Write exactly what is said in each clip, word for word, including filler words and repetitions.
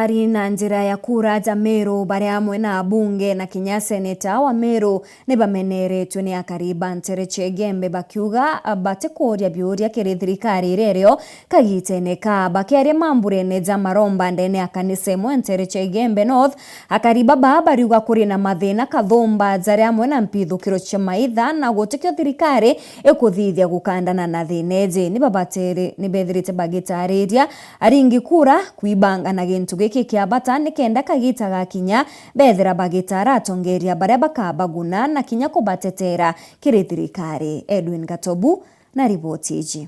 Bari na njira ya kura ja Meru bari amwe na abunge na kinya seneta wa Meru ni bameneretwe ni akari ba ntere cia Igembe bakiuga batikuuria biuria kiri thirikari iria irio kagitene ka. Bakiaria mamburene ja maromba ndene ya kanisa imwe ntere cia Igembe North, akari baba bariuga kuri na mathina kathumba jari amwe na mpithukiro cia maitha na gutikio thirikari ikuthithia gukandana na thina iji. Ni babatere-, ni bethirite bagitariria aringi kura kwibanga na gintu giki kia bata nikenda kagita gakinya bethira bagitara atongeria baria bakabaguna na kinya kubatetera kiri thirikari. Edwin Gatobu na riboti iji.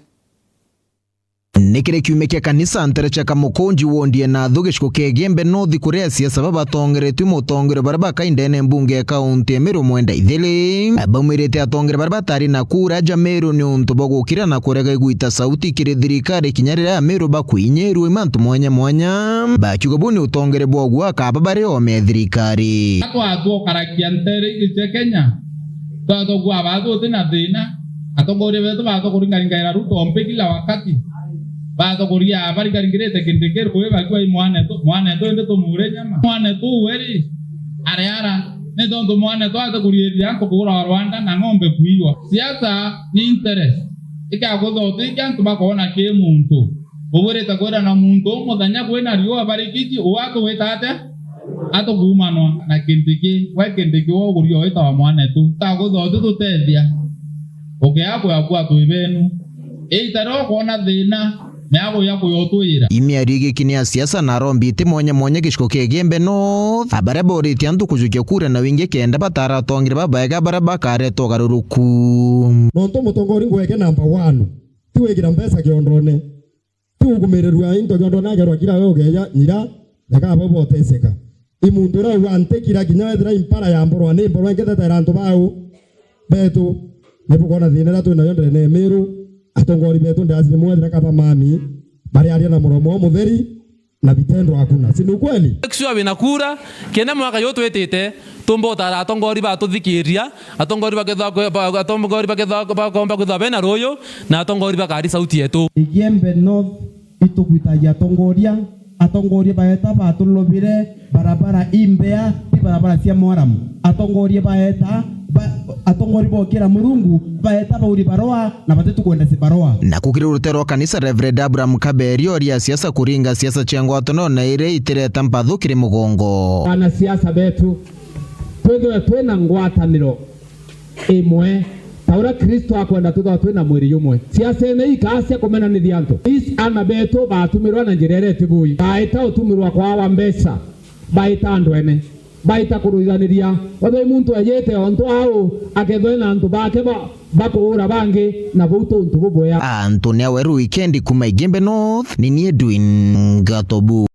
Ni kiri kiumia kia kanisa ntere cia Kamukunji wondi e Nathu giciko kia Igembe North kuria asiasa baba batongeretwe mutongeria baria bakaindene mbunge ya kaunti ya Meru Mwenda Ithili. Baumirite atongeria baria batari na kura ja Meru ni untu bwa gukira na kurega igwita sauti kiri thirikari kinya riria Ameru bakwinyirwe i mantu mwanya mwanya. Bakiuga buu ni utongeria bwa ugwa akaba bari ome ya thirikari. Twatwa ukarakia ntere iji cia Kenya, twatwa kua bathuti na thina, atongoria betu batwa kuringaringaira Ruto mpi kila wakati. Batwa kuria baringaringirite Kindiki rui bakiuga i mwanetu, mwanetu indi tumure nyama. Mwanetu we ri, ariara, ni tontu mwanetu ate kuriiria antu kugura Rwanda na ng'ombe kuiwa. Siasa ni interest. Ikaguthoti iki antu bakoona ki muntu. Ubwirite kwirana muntu umuthenya kwina riua barikiji, uu atuwita atia? Atukuumanwa na Kindiki. We Kindiki we uguria witawa mwanetu. Taguthoti tutethia. Ukea kwea kwa twi benu. Either ukoona thina, meago ya kuyotwira. Imiario igiki ni asiasa na arombi iti mwanya mwanya giciko kia Igembe North, abaria boritie antu kujukia kura na wingi kenda batara atongeria babaega baria bakaretwa ugaruruku. Nontu mutongoria ngweke number one, ti wigira mbeca kiondone. Ti ugumirirua into kiondo nagerwa kira we ugeja nyira, reka abo boteseka. I muntu uria uga ntikira kinya wethira impara ya mborwa ni mborwa ingi tetera antu bau betu. Ni bukona thina iria twinayo nderene ya Meru, atongori betu ndasi mwethira kaba mami, bariaria na muromo umutheri, na vitendo hakuna. Si ni ukweli? Make sure wina kura, kenda mwaka juu twitite, tumba utara atongori batuthikiria, atongori bakethwa kwe-, ba-, atongori bakethwa bakomba kwithwa bena ruuyu, na atongori bakari sauti yetu. Igembe North itukwitagia atongoria, atongoria baeta batulobire barabara imbea, ti barabara cia Moram. Atongoria baeta, ba-, atongoria bokira Murungu, baeta bauri barua, na batitukwenda cibarua. Na kukiri rutero rwa kanisa, Reverend Abraham Kaberi oria siasa kuringa siasa cia ngwataniro na iria itireta mpathu kiri mugongo. Wanasiasa betu, twithwe twina ngwataniro imwe, ta uria Kristo akwenda twithwa twina mwiri jumwe. Siasene ikaa cia kumenanithia antu. Is ana betu batumirwa na njira iria itibui. Baita utumirwa kwawa mbeca, baita andu ene. Baita kuruithaniria. Wethwe muntu ejite ontu au, akethwe na antu bake ba-, bakuura bangi, na buu tuntu bubwea. Antu ni aweru wikendi kuma Igembe North, ni ni Edwin Gatobu.